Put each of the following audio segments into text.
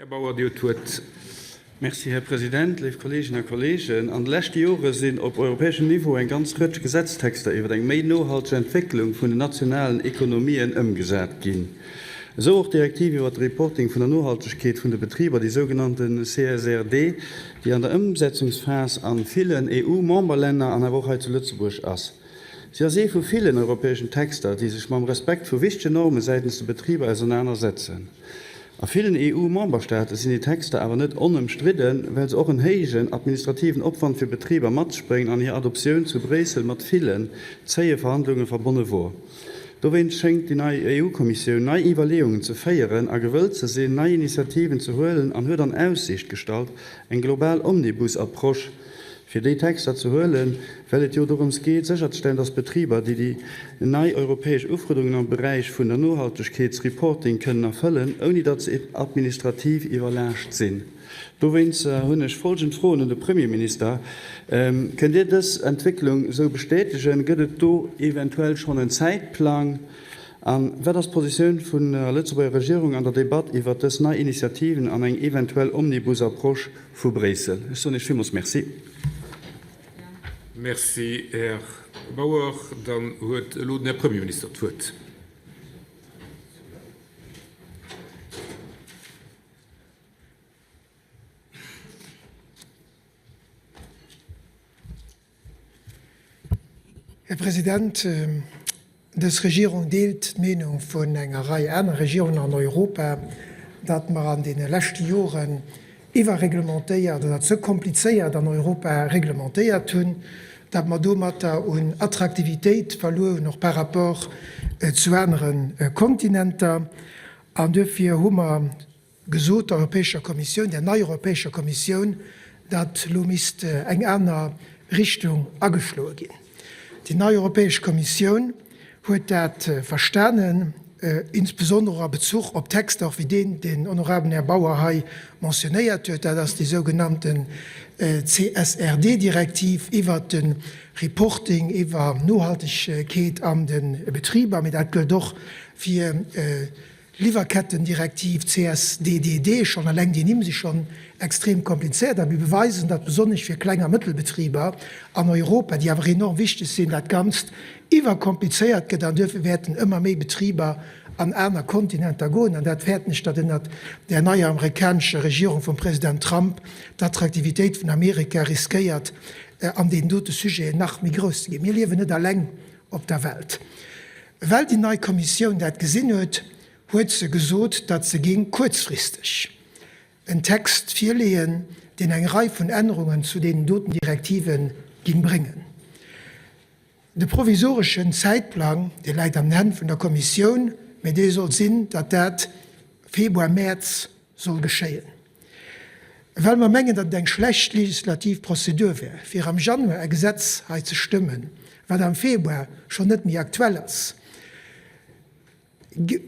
Här Bauer, Dir hutt d'Wuert. Merci, Här President, léif Kolleeginnen a Kolleegen. An de leschte Jore sinn op europäeschem Niveau eng ganz Rëtsch Gesetztexter iwwer eng méi nohalteg Entwécklung vun den nationalen Ekonomien ëmgesat ginn. Esou och d'Direktiv iwwert de Reporting vun der Nohaltegkeet vun de Betriber, déi sougenannte CSRD, déi an der Ëmsetzungsphas a villen EU-Memberlänner an awer och hei zu Lëtzebuerg ass. Si ass ee vu villen europäeschen Texter, déi sech mam Respekt vu wichtegen Norme säitens de Betriber ausernaner setzen. A villen EU-Memberstaate sinn déi Texter awer net onëmstridden, well se och en héijen administrativen Opwand fir Betriber mat sech bréngen an hir Adoptioun zu Bréissel mat villen zéie Verhandlunge verbonne wor. Dowéinst schéngt déi nei EU-Kommissioun nei Iwwerleeungen ze féieren a gewëllt ze sinn, nei Initiativen ze huelen an huet an Aussiicht gestallt, eng global Omnibus-Approche fir déi Texter ze huelen, well et jo dorëms geet, sécherzestellen, dass d'Betriber, déi déi nei europäesch Ufuerderungen am Beräich vun der Nohaltegkeetsreporting kënnen erfëllen, ouni datt se administrativ iwwerlaascht sinn. Dowéinst hunn ech folgend Froen un de Premierminister, Kënnt Dir dës Entwécklung esou bestätegen? Gëtt et do eventuell schonn en Zäitplang? A wat ass d'Positioun vun der Lëtzebuerger Regierung an der Debatt iwwert dës nei Initiativen an eng eventuell Omnibus-Approche vu Bréissel? Ech soen Iech villmools Merci. Merci, Här Bauer. Dann huet elo den Här Premierminister d'Wuert. Här President, dës Regierung deelt d'Meenung vun enger Rei aner Regierungen an Europa, datt mer an deene leschte Joren iwwerreglementéiert oder ze komplizéiert an Europa reglementéiert hunn, datt mer domatter un Attraktivitéit verluer hunn, och par rapport zu anere Kontinenter. An duerfir hu mer gesot der Europäescher Kommissioun, der neier Europäescher Kommissioun, datt elo misst eng aner Richtung ageschloe ginn. Déi nei Europäesch Kommissioun huet dat verstanen, insbesondere och a Bezuch op Texter och wéi deen, deen honorablen Här Bauer hei mentionnéiert huet, dat ass déi sougenannten CSRD-Direktiv iwwert de Reporting iwwer Nohaltegkeet an de Betriber, mee dat gëllt och fir Liwwerkettendirektiv, CSDDD, schonn eleng déi Nimm si schonn extrem komplizéiert a mir beweisen, datt besonnesch fir Kleng a Mëttelbetriber an Europa, déi awer enorm wichteg sinn, dat Ganzt iwwerkomplizéiert gëtt an duerfir wäerten ëmmer méi Betriber an aner Kontinenter goen. An dat fäerten ech, datt ënnert där neier amerikanescher Regierung vum President Trump d'Attraktivitéit vun Amerika riskéiert an deenen dote Sujeten nach méi grouss ze ginn. Mir liewen net eleng op der Welt. Well déi nei Kommissioun dat gesinn huet, huet se gesot, datt se géing kuerzfristeg en Text virleeën, deen eng Rei vun Ännerungen zu deenen doten Direktive géing bréngen. De provisoreschen Zäitplang, dee läit an den Hänn vun der Kommissioun, mä dee soll sinn, datt dat Februar, Mäerz soll geschéien. Well mer mengen, datt et eng schlecht legislativ Prozedur wär, fir am Januar e Gesetz hei ze stëmmen, wat am Februar schonn net méi aktuell ass,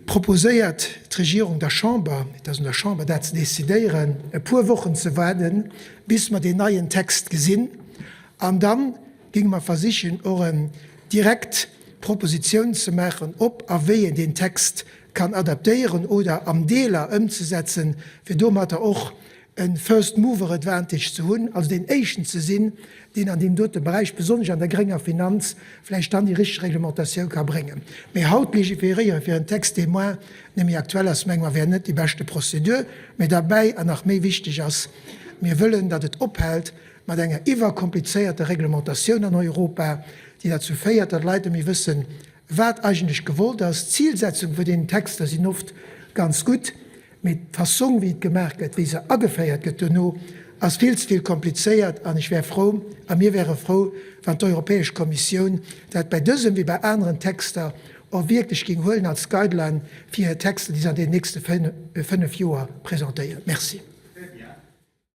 proposéiert d'Regierung der Chamber, et ass un der Chamber dat ze decidéieren, e puer Wochen ze waarden, bis mer deen neien Text gesinn, an da géinge mer versichen, och eng direkt Propositioun ze maachen, ob a wéi een deen Text kann adaptéieren oder am Deeler ëmzesetzen, fir domatter och e First Mover Advantage ze hunn, also deen Éischten ze sinn, deen an deem dote Beräich, besonnesch an der grénger Finanz, vläicht dann déi richteg Reglementatioun ka bréngen. Mee haut légiféréiere fir en Text, dee moins net méi aktuell ass, menge mer, wär net déi beschte Prozedur. Mee derbäi, an nach méi wichteg ass, Mir wëllen, datt et ophält mat enger iwwerkomplizéierter Reglementatioun an Europa, déi derzou féiert, datt Leit net méi wëssen, Wat eigentlech gewollt ass. D'Zilsetzung vun deenen Texter sinn oft ganz gutt, mee d'Fassong wéi et gemaach gëtt, wéi se ageféiert gëtt duerno, ass vill ze vill komplizéiert an ech wär frou a mir wäre frou, wann d'Europäesch Kommissioun dat bei dësem wéi bei aneren Texter och wierklech géing huelen als Guideline fir hir Texter, déi se an deenen nächste fënnf Joer presentéiert. Merci.